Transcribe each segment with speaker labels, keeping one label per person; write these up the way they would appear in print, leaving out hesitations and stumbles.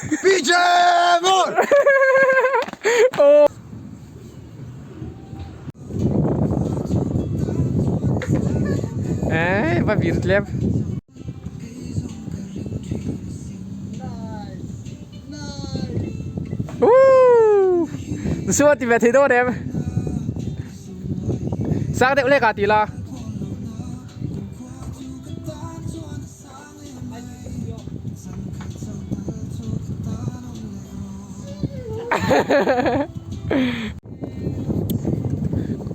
Speaker 1: PJ Moore!
Speaker 2: Eh, va vir tlem. Woo! Suwa ti ve thei dawn em? Sang deuh lek ah ti la.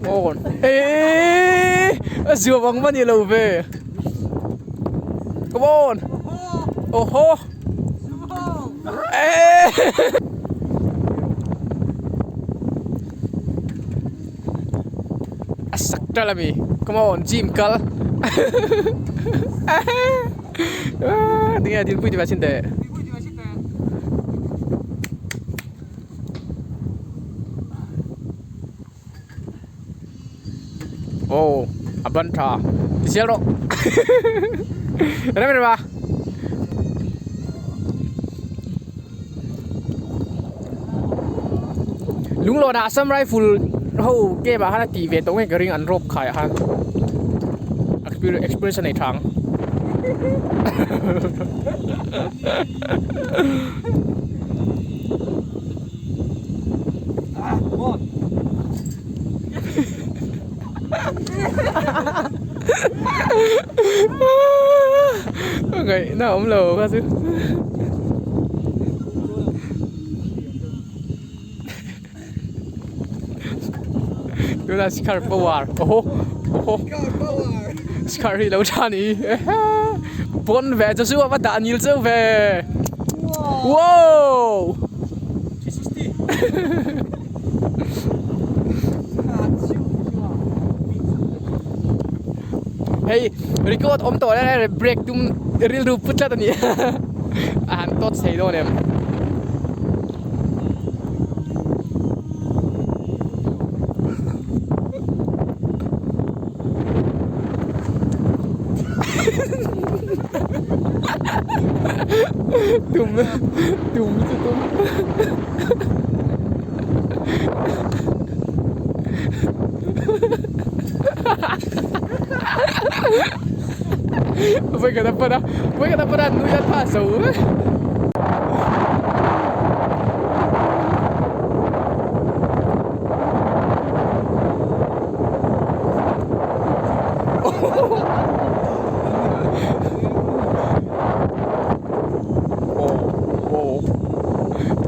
Speaker 2: Ngon. Ê, dừa bằng bao nhiêu lâu về. Come on. Oho. Ê. A sak ṭalh a mi come on gym kal tinge dinpui ti ve chin teh aw a ban tha ti chial rawh rem rem a. Lunglawn ah Assam Rifle ho camp ah khan a tih ve tawh nge ka ring an rawp khai ah khan experience a nei tha ang. Ngaihna a awm lo kha chu. Tuna Shikhar Pawar oho oho Shikhar hi lo tha ni pawn ve chu chu a va dah nil cheu ve wow Hei record awm tawh le break tum rilru put tlat a ni a han tawt chei dawn em. Tum tum chu tum. Vawikhat a pan a vawikhat a pan a nui a tha zo vek.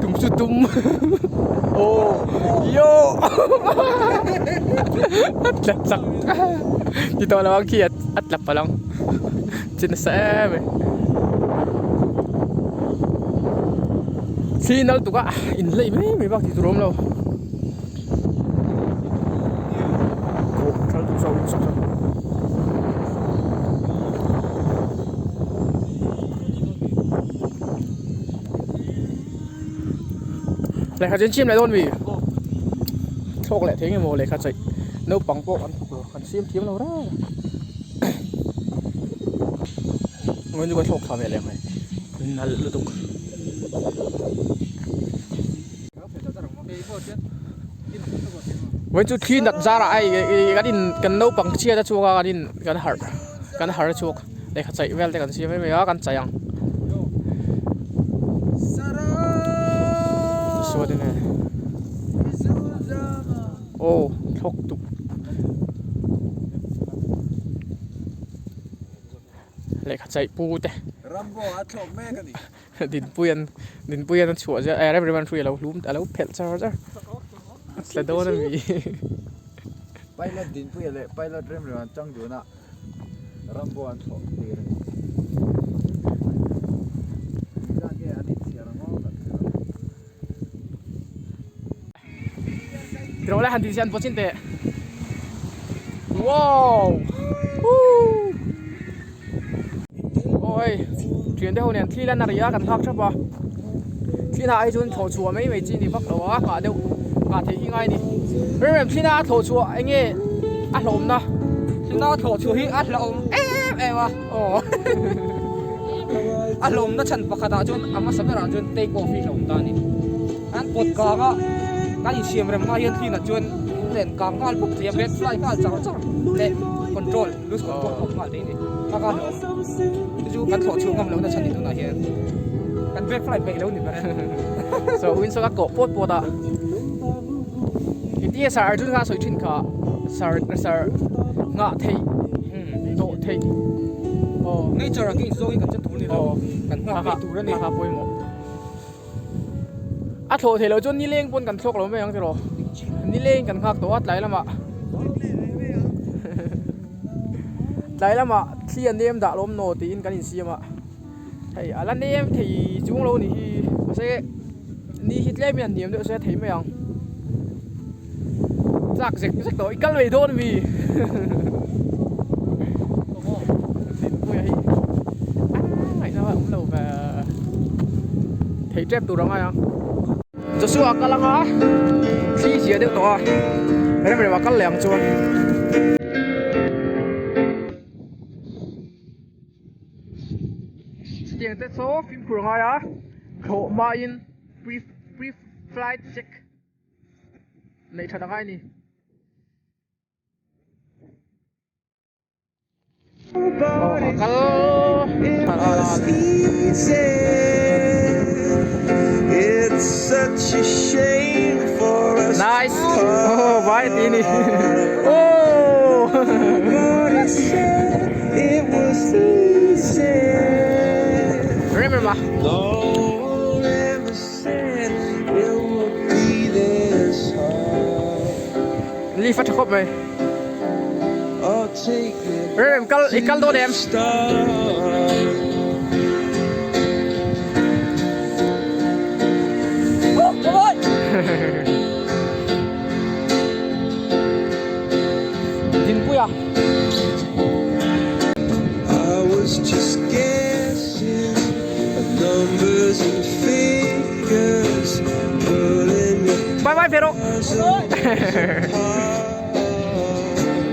Speaker 2: Tum chu tum aw yo a tla chak ti tawh lo ang khi a tla palh ang chi nasa em mai thli nal tuk a in hlei mai mai bak tih tur a awm lo. Lehkha chen chim leh dawn mi thlawk leh thei nge maw lehkha chaih naupang pawh an thawk lo an siam thiam lo reng a chu ka thlawk thla ve leh mai nalh lutuk. Vawiin chu thli nat zarah a ih kan in kan naupang chhiat a chhuak a kan in kan harh kan harh a chhuak lehkha chaih vel te kan siam em em a kan chaih ang suat in e aw thlawk tuk. Lehkha chaih pu te.
Speaker 1: Rambo a thlawk mek a ni.
Speaker 2: Dinpuian Dinpuian a chhuah zia eh Remrema'n hrui a lo hlum a lo phelh char char a tla dawn a mi.
Speaker 1: Pilot Dinpuia leh Pilot Remrema'n chang dun a Rambo an thlawh tir a ni. Engzah nge an inchhiar ang aw kan hre lo.
Speaker 2: Tiraw lai han tih chian pawh chin teh. Wow! Woo! Aw hei thian te ho nen thli lan a ri a kan nghak thap a thli hna hi chuan thlawh chhuah mai mai chi ni vak lo a nghah deuh nghah theih hi ngai a ni rem rem thli hna a thlawh chhuah eng nge a hlawm na
Speaker 3: thli hna a thlawh chhuah hi a hlauhawm em em a
Speaker 2: aw. A hlawmna chhan pakhatah chuan a hmasa berah chuan take off hi hlawm ta a ni. An pawt kang a, kan insiam rem hma hian thinah chuan len kang nghal pawp thei a, back fly nghal char char leh control, lose control pawp nghal thei a ni. Kha kha hlawm chu chu kan thlawh chhuah ngam lohna chhan ni tunah hian kan back fly peih lo ni ber e. So Windsor a kawh pawt pawt a, engtin nge Sir Arjun kha a sawi thin kha, Sir Sir nghah theih dawh theih aw. Nature ang hi inzawngin kan chan tur a ni lo, kan nghah peih tur a ni. Kha kha pawimawh. A thlawh theih loh chuan nileng pawn kan thlawk lo mai ang tiraw nileng kan nghak tawh a tlai lamah tlai lamah thli a nem dah lawm naw tiin kan insiam a hei a la nem thei chung lo nih hi mahse ni hi tlem in a hniam deuh se a thei mai ang chak zek zek tawh i kal mai dawn ami Dinpuia hi a ngaihna a awm lo ve thei tep tur a ngai ang Joshua a kal anga thli zia deuh tawh a rem rem a kal leh ang chuan. Chutiang te chu fimkhur a ngai a thlawh hmain pre pre flight check. Neih that a ngai ni. Aw a kal Nice oh vai ti ni oh Remember Leaf a tha khawp mai. Rem kal i kal dawn em? Dinpuia. Bye bye ve rawh.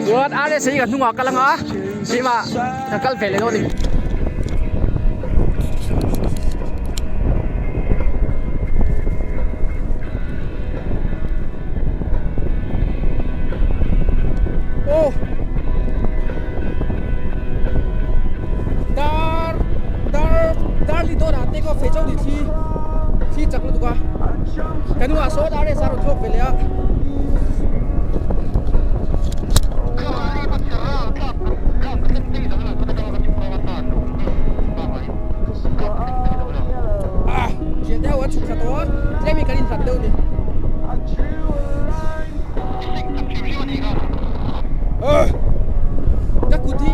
Speaker 2: Chuan RSA hi ka hnungah kal anga keimah ka kal ve leh dawn a ni. Aw. Dar dar dar li dawn ah take off thei chauh ni thli thli chak lutuk a ka hnungah sawn RS a rawn thlawk ve leh a. Ah thian te ho an chhuk thla tawh a tlem in kan inhlat deuh a ni. Ka kut hi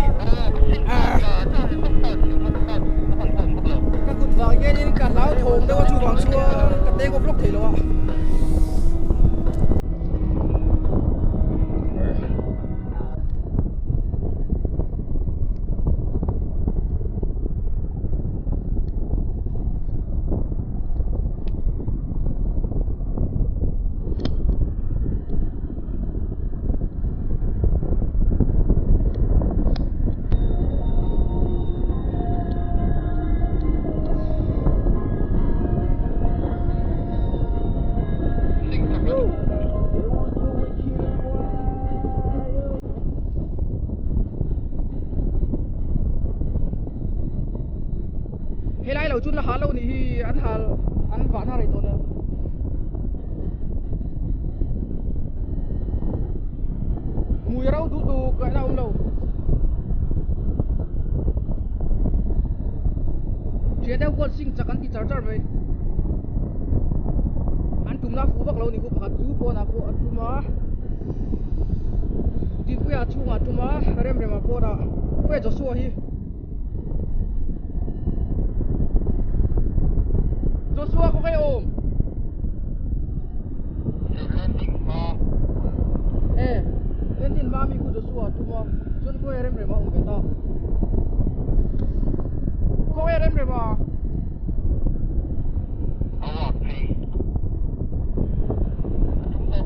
Speaker 2: ka kut vang hianin ka hlauthawng deuh a chuvang chuan ka take off lawk thei lo a. Helai lo chu la hal lo nih hi an hal an vahna rei tawh nen. Mui rau duh duh kaihna a awm lo. Thian deuh kual sing chak an ti char char mai. An tumna fuh vak lo ni khu pakhat chu pawnah pawh a tum a. Dinpuia chhungah a tum a rem rem ah pawnah khawi Joshua hi. Joshua khaw nge awm?
Speaker 3: Landing hma.
Speaker 2: E, landing hma mi khu Joshua a tum a, chuan khaw nge rem rem a awm ve ta. Khaw nge rem rem a?
Speaker 3: A walk phei. A tum tawh.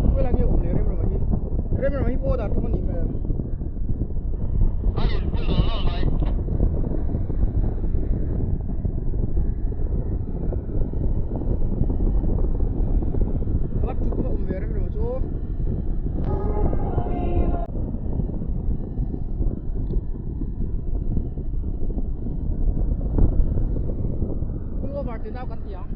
Speaker 2: Khawi lai nge awm leh rem rem a hi? Rem rem a hi pawh dah tum a nih hmel.
Speaker 3: A in bul lawr lawr mai.
Speaker 4: over ti nau kan ti ang.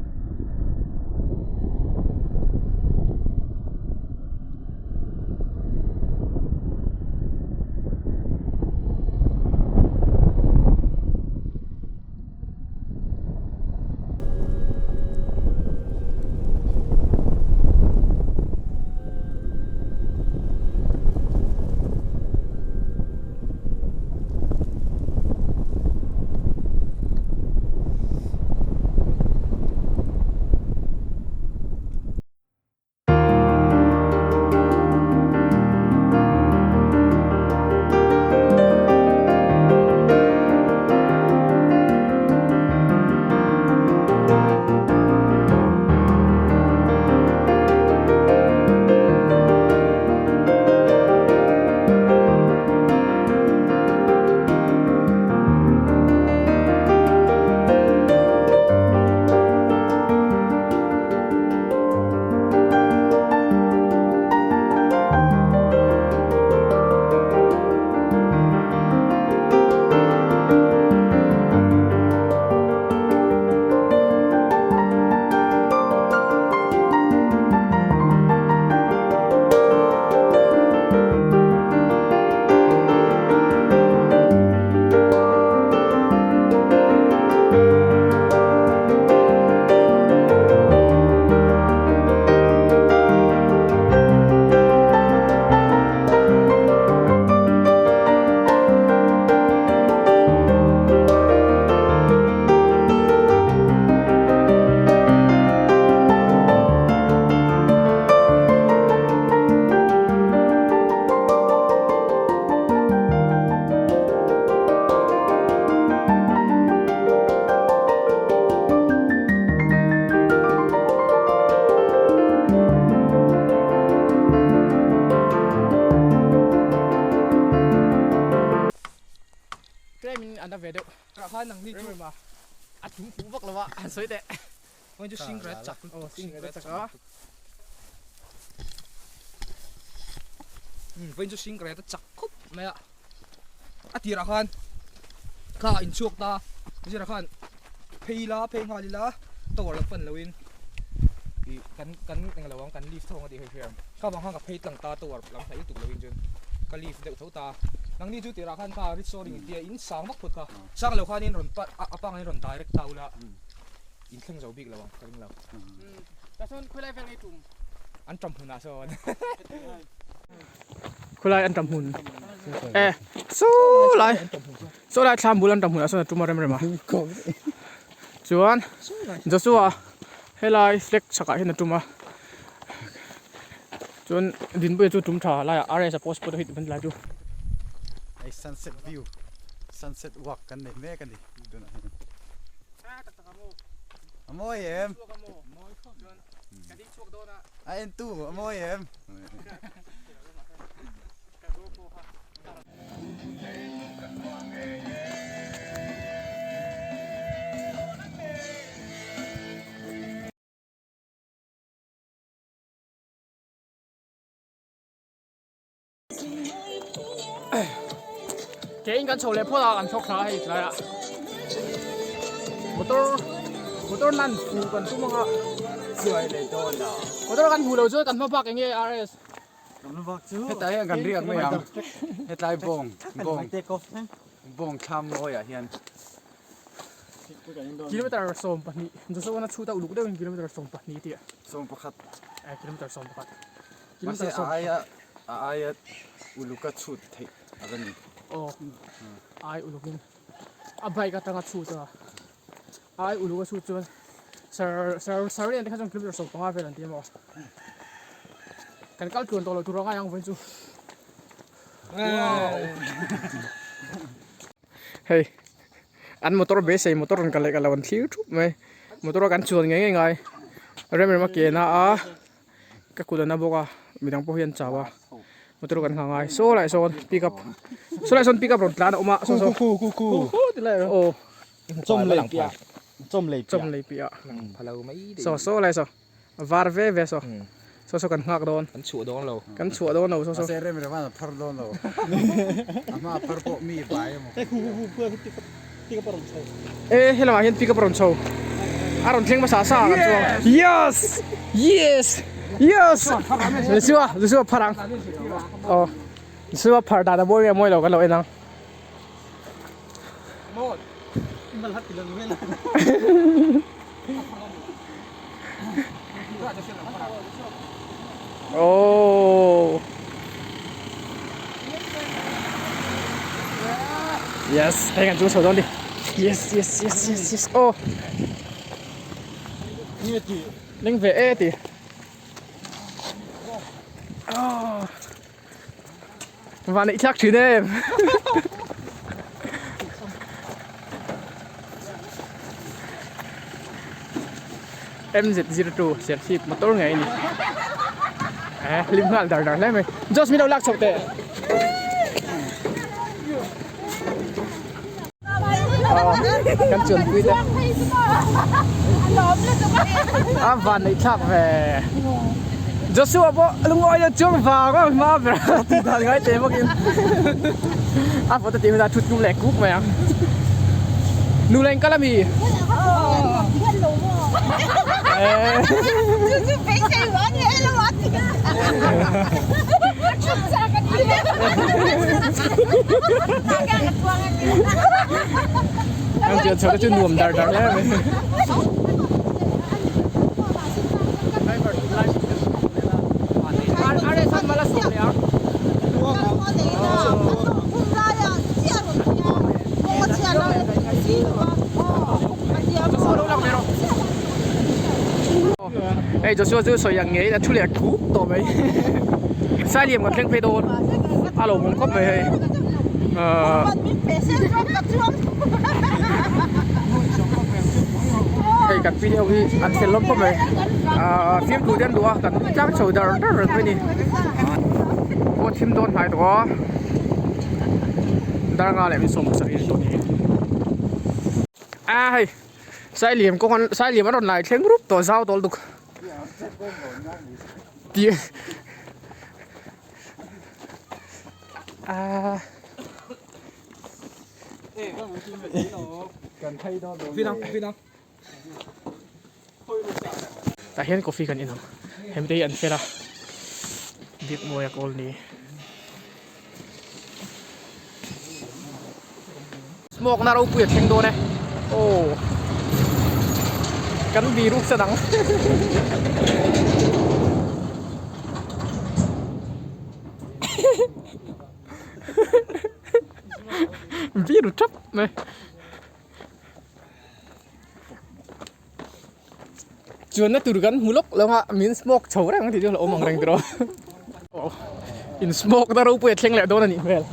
Speaker 4: Tlemin an la ve deuh.
Speaker 2: Tah khan nang ni chu
Speaker 4: a tum fuh vak lo a han sawi teh.
Speaker 2: Vawiin chu sing ret chak lutuk sing ret chak a. Vawiin chu sing ret a chak khawp mai a. A tirah khan kha a inchhuak ta zirah khan phei ila phei nghal ila tower lam pan loin ih kan kan englo ang kan lift tho ang a tih hei hriat ang kha vang khan ka phei tlang ta tower lam hnaih lutuk loin chuan ka lift deuh tho ta nangni chu tirah khan kha rit sawring tia in sang vak phawt kha sang lo khanin rawn pa a pangin rawn direct ta ula in thleng zo bik lo ang ka ring lo.
Speaker 4: Tah chuan khawilai vel ngei tum.
Speaker 2: An ṭam hmunah sawn.
Speaker 4: Khawilai an ṭam hmun. E saw lai saw lai thlam bul an ṭam hmunah sawn a tum a rem rem a. Chuan Joshua helai flag chhakah hian a tum a. Chuan Dinpuia chu tum tha laiah RS a post pawh hei ti lai chu.
Speaker 1: Hei sunset view sunset walk kan nei mek a ni tunah hian. A mawi em? A en tu a mawi em?
Speaker 4: Ke in kan chho leh phawt a kan thlawk thla a hei tlaiah motor motor nan fu kan tum ang a
Speaker 1: Chuai leh dawn a
Speaker 4: motor kan hmu lo chuan kan hma bak eng nge RS
Speaker 1: Hetah hian kan riak mai ang hetlai bawng bawng bawng thlam mawiah hian
Speaker 4: Kilometer 12 Joshua a chhut a uluk deuhin kilometer 12 tih
Speaker 1: 11
Speaker 4: kilometer 11
Speaker 1: Mahse a aia a aia uluka chhut theih a va ni.
Speaker 4: Aw a ai ulukin a bike atanga chhut a a ai uluka chhut chuan sir sir sir lian te kha chuan kilometer 15 vel an ti emaw kan kal tluan tawh lo tur a ngai ang vawiin chu. Hei an motor beisei motor rawn kal leh kal lo an thlir thup mai motor a kan chuan ngei ngei ngai rem rem a ke na a. Ka kut a na bawk a midang pawh hi an chau a motor kan nghah ngai saw lai sawn pick up saw lai sawn pick up rawn tlan a awm a saw saw
Speaker 5: khu khu khu
Speaker 4: khu ti lai aw
Speaker 5: chawm lei piah chawm lei piah
Speaker 4: chawm lei piah saw saw lai saw var ve ve saw saw saw kan nghak dawn
Speaker 2: kan chhuah dawn lo
Speaker 4: kan chhuah dawn lo saw saw
Speaker 1: mahse rem rem a phar dawn lo a hma phar pawh mi vai emaw
Speaker 4: e helamah hian pick up rawn chho. A rawn thleng hmasa sa kan chuang. Yes! Yes! Yes! Joshua, Joshua phar ang. Aw. Joshua phar dan a mawi nge mawi lo kan lo en ang. Oh. Yes, hei kan chu chho dawn ni. Yes, yes, yes, yes, yes. Oh. Ning ve e ti. Oh. Van neih thlak thin em. MZ02 Serchhip motor ngei a ni. Eh hlim nghal dar dar hle mai. Josh min lo lak chhoh teh. Kan chuan pui te. A van neih thlak ve. Joshua pawh lungawi lo chuang vang a hma ber a tih dan ngai teh bawkin a photo tih hunah thut tum leh kuk mai ang. Nu leng kal ami? An chian chho te chu nuam dar dar hle mai. Hei Joshua chu sawi ang ngeiin a thu leh kuk tawh mai Sailiam kan thleng phei dawn a lo awm khawp mai hei ahh hei kan pi ho hi an fel lawm khawp mai ahh fimkhur te an duh a kan tlang chho dar dar reng mai a ni aw thim dawn hnai tawh a darnga leh min 70 a ni tawh ni a hei. Sailiam kawng an Sailiam an rawn lai thleng rup tawh zau tawl duk tih ah tah hian coffee kan in ang hemi te hi an fel a Biakmawia Colony. Smoke na ropui a thleng dawn e aw kan vi ruk sa dang vi ru thap mai chuanna tur kan hmu lawk lo a min smoke chho reng tih chu a awm ang reng tiraw aw in smoke na ropui a thleng leh dawn a nih hmel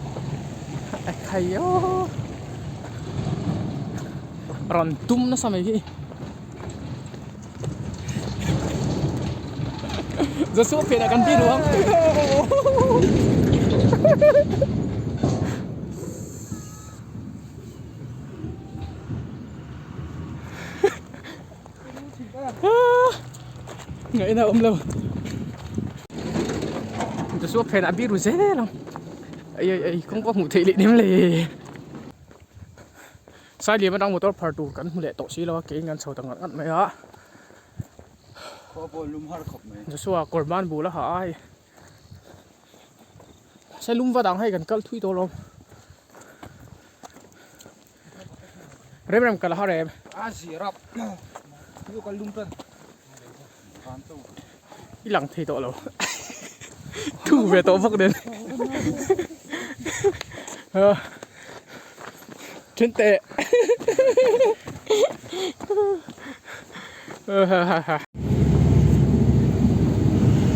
Speaker 4: ekhai aw rawn tum nasa mai hi Joshua phenah kan ti ruang Ngaihna a awm lo Joshua phenah a biru zel ang ei ei ei kawng pawh hmuh theih leh nem le Sailiam atang motor phar tur kan hmu leh tawh si lo a keiin kan chho ta ngat ngat mai a Joshua kawr ban bul a ha a hei Sailum va dang hei kan kal thui tawh lo. Rem rem kal a har em.
Speaker 2: A zir a chu kal lum tan.
Speaker 4: I lang thei tawh lo. Thu ve tawh bawk nen. Then teh.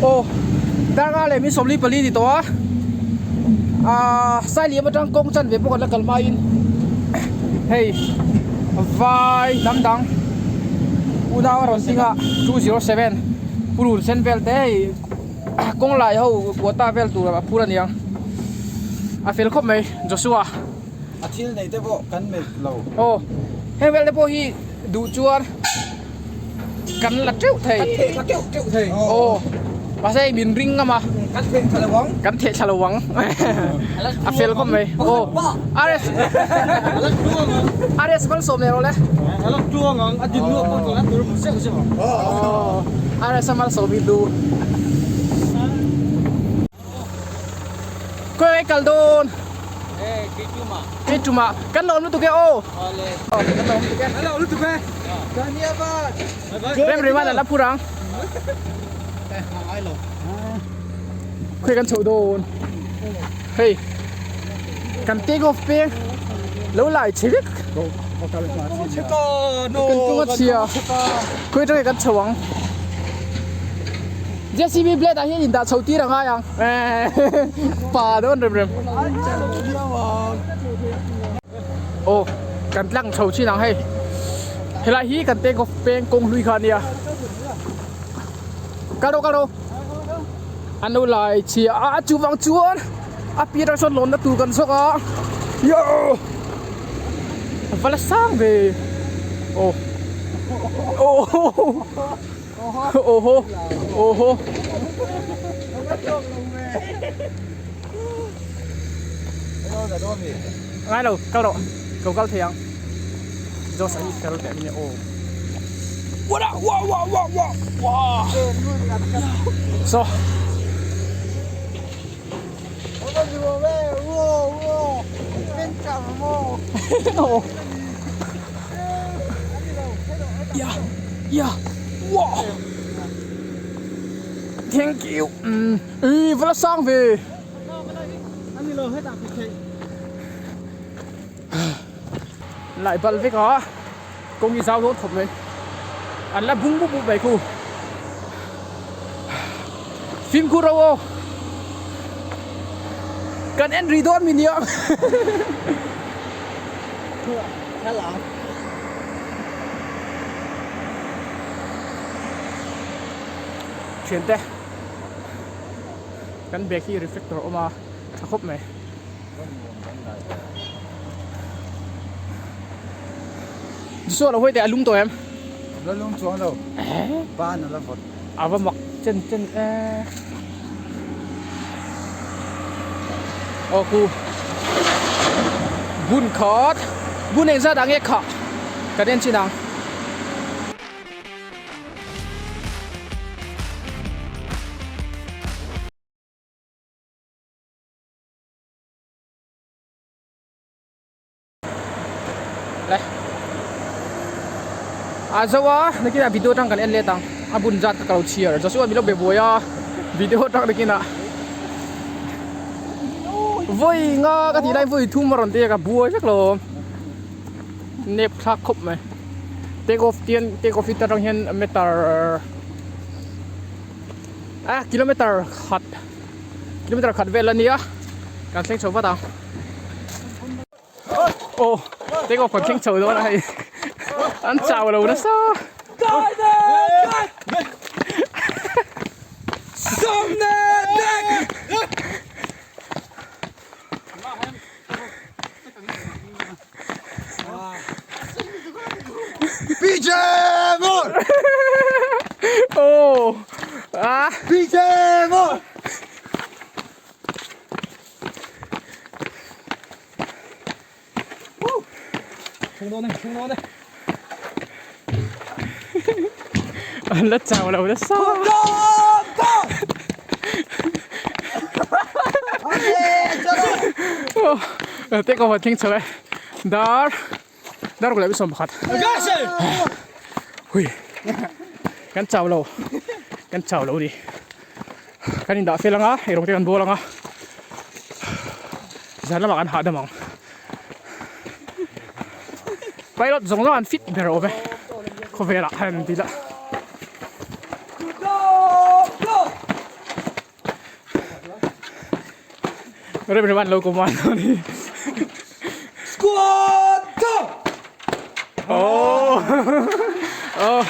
Speaker 4: Aw darnga leh min 44 ni tawh a ah Sailiam atang kawng chan ve bawk an la kal hmain hei vai hnam dang unau a rawn ding a 207 purun sen vel te hei kawng lai ho quota vel tur a phur a niang a fel khawp mai Joshua.
Speaker 1: A thil nei te pawh kan melh lo.
Speaker 4: Aw heng vel te pawh hi duh chuan kan la teuh thei.
Speaker 2: Kan theh thla keuh keuh thei.
Speaker 4: Aw. Mahse hei min ring ngam a.
Speaker 2: Kan theh thla lo ang.
Speaker 4: Kan theh thla lo ang. A fel khawp mai. Aw RS RS malsawm leh rawh le.
Speaker 5: A la tluang ang. A din luak pawh tlan a tur mu zeuh zeuh ang.
Speaker 4: Aw RS a malsawm hi lu. Khawi kal dawn? Kei tumah. Kan lawm lutuk e aw. Kan lawm lutuk e.
Speaker 2: Kan lawm lutuk e.
Speaker 4: Rem rem a la phur ang. Khawi kan chhoh dawn? Hei kan take off peng lo lai chhe vek. Kan kawng a chhia. Khawi atanga kan chho ang. JCB blade ah hian indah chho tir a ngai ang pa dawn rem rem aw kan tlang chho chin ang hei helai hi kan take off peng kawng hlui kha ania kal rawh kal rawh an lo lai chhia a chuvang chuan a pian ah sawn lawnna tur kan zawk a yo a va la sang ve aw aw. Oho oho Ngai lo kal rawh ko kal thei ang Josh a hi fel teh mai aw Wa wa wa wa wa wa So Thank you Ui va la sang ve Lại bal vek a kawng hi zau dawn khawp mai an la bung bup bup mai khu fimkhur ro aw kan en ri dawn mi nia thiante kan bag hi reflector a awm a tha khawp mai. Joshua lo hawi teh a lum tawh em?
Speaker 1: La lum chuang lo. Ban a la vawt.
Speaker 4: A va mak chen chen e. Aw khu. Bun khat. Bun eng zat ah nge khah? Kan en chin ang. Le a zo a nakinah video atang kan en let ang a bun zat ka lo chhiar Joshua min lo be buai a video atang nakinah vawi nga ka tih lai vawi thum a rawn ti a ka buai vek lo nep thlak khawp mai take off tian take off hi ta tang hian meter a kilometer khat kilometer khat vel a nia kan thleng chho vat ang. Aw take off kan thleng chho dawn a hei an chau lo nasa
Speaker 1: PJ Moore!
Speaker 4: Aw ah
Speaker 1: PJ Moore!
Speaker 4: An la chau lo nasa. Take off a thleng chho e. Dar dar ruk leh 11. Hui kan chau lo kan chau lo ni. Kan indah fel anga eirawng te kan bawl anga zan lamah kan hahdam ang. Pilot zawng zawng an fit ber awm e khawvelah khan an ti lah. Rem rem an lo command dawn hi.
Speaker 2: Squad go!
Speaker 4: Oh. Oh.